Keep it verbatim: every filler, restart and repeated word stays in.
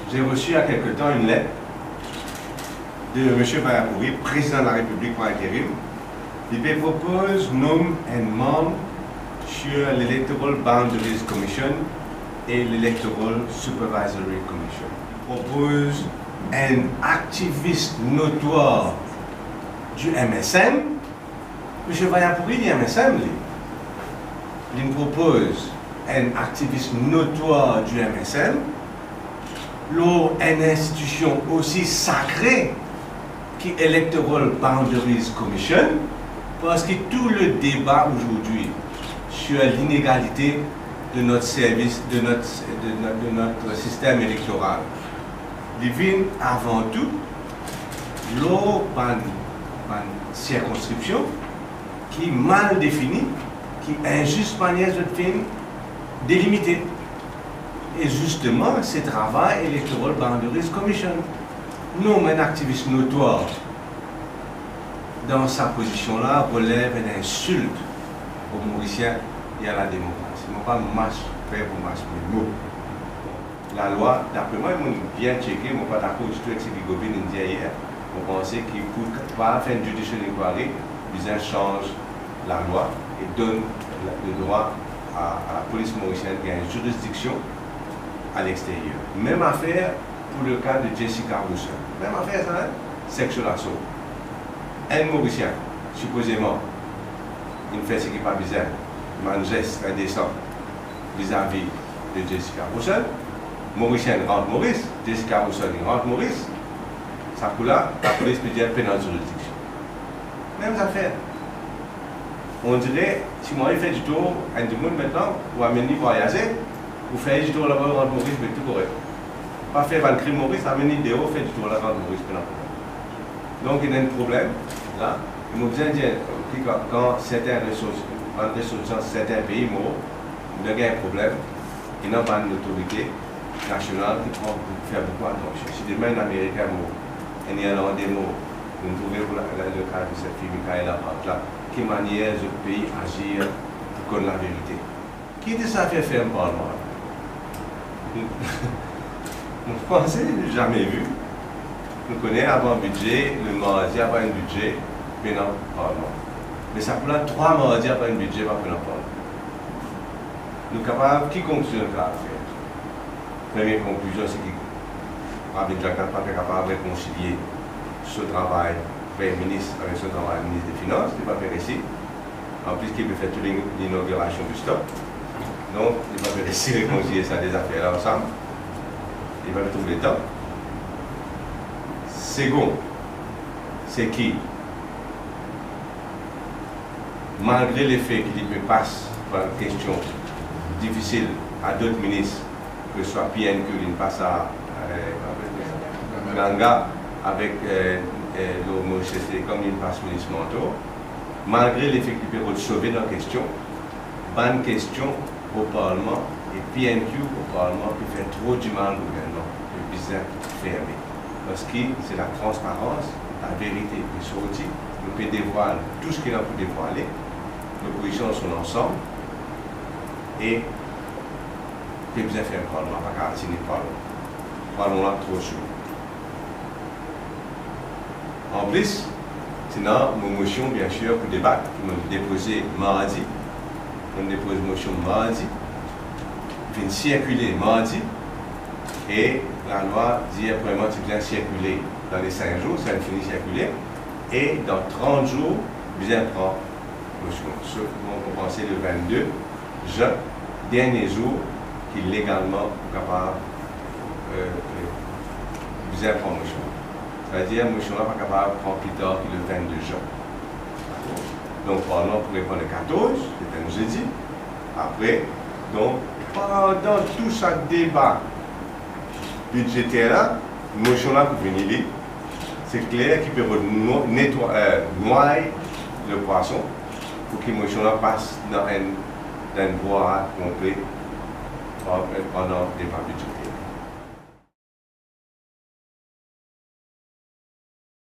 J'ai reçu il y a quelque temps une lettre de Monsieur Vayapouri, président de la République par intérim. Li pe propoz nom enn manm sur l'Electoral Boundaries Commission et l'Electoral Supervisory Commission. Propoz enn aktivis notwar du M S M, Monsieur Vayapouri, li M S M, li. Li propoz enn aktivis notwar du M S M lor enn institision osi sakre ki Electoral Boundaries Commission, parski tou le deba ozordi sur l'inégalité de notre service, de notre, de notre, de notre système électoral, li vinn avan tou lor bann, bann sirkonskripsion ki mal defini, ki inzis manier zot finn delimite. E zisteman, se travay Electoral Boundaries Commission. Nom enn aktivis notwar dan sa pozision la relev enn insilt o Morisien e a la demokrasi. Mo pa mars fer pou mars mo mo. Lalwa, dapre mwa, mo bien tcheke, mo pa dakor ditou ek seki Govind inn dir yer. Mo panse ki pou kapav fer enn judicial inquiry, bizin sanz lalwa e donn la, le drwa a, a lapolis morisienn gagn zirisdiksion a lexteryer. Mem afer pou le ka de Jessica Russell. Mem afer sa, hein? Sexual assault. Enn Morisien, sipozeman, inn fer seki pa bizin, bann zes indesan vizavi de Jessica Russell. Morisien rant Moris, Jessica Russell rant Moris. Sa kou la, lapolis pe dir pena zirisdiksion. Mem zafer. On dire, si mo anvi fer ditour enn dimoun, mintnan, ou amenn li vwayaze, ou fer li ditour laba, ou rant Moris, be tou korek. Pa fer bann krim Moris, amenn li deor, fer ditour la, rant Moris, pena problem. Donk, ena enn problem la. E mo bizin dir ki kan, kan sertin resors-, bann resortisan sertin pei mor, nou gagn problem, ena bann lotorite nasional ki pran, ki fer boukou atansion. Si demin enn Amerikin mor, enn Irlande mor, nou trouve pou la, la, le ka de set fiy Michaela Hart la, ki manier zot pei azir pou konn laverite? Ki ti sa fer ferm parlman la? Mo panse, zame vi. Nou kone avan bidze, le mardi avan enn bidze, pena parlman. Me sa pou la trwa mardi avan enn bidze, pa pena parlman. Nou kapav, ki konklizion nou kapav fer? Premie konklizion, se ki Pravind Jugnauth pa pe kapav rekonsilie so travay Premie Minis avek so travay Minis de Finans, li pa pe resi. Anplis, ki pe fer tou lin-, linogirasion bus stop. Donk, li pa pe resi rekonsilie sa de zafer la ansam. Li pa pe trouv letan. Segon, se ki, malgre lefe ki li pe pas bann kestion difisil a dot minis, ke swa P N Q, li pas a, eh, Ganga, avek, eh, eh, lor Mauritius Telecom, li pas minis Manteau, malgre lefe ki li pe rod sove dan kestion, bann kestion o Parlman e P N Q o Parlman pe fer tro dimal gouvernman, pe bizin ferme. Parski se latransparans, laverite pe sorti, nou pe devwal tou seki ena pou devwale, lopozision dan so lansam, e pe bizin fer Parlman, pa kapav tini Parlman. Parlman la tro sou. Anplis, ti ena mo mosion, biensir, pou debat, ki mo depoze mardi. Mo depoz mosion mardi, finn sirkile mardi, e lalwa dir, premieman, ti bizin sirkile dan le sink zour, sa finn fini sirkile, e dan trant zour, bizin pran mosion. So, donk, mo panse le vennde zin, dernie zour ki legalman ou kapav, eh, eh, bizin pran mosion. Savedir, mosion la pa kapav pran pli tar ki le vennde zin. Dakor? Donk, Parlman pou reponn le katorz, se enn zedi. Apre, donk, pandan tou sa deba bidzeter la, mosion la pou vini li, se kler ki pe rod no-, netwa-, eh, nway le pwason, pou ki mosion la pas dan enn, dan enn brouar konple, eh, pandan deba bidze.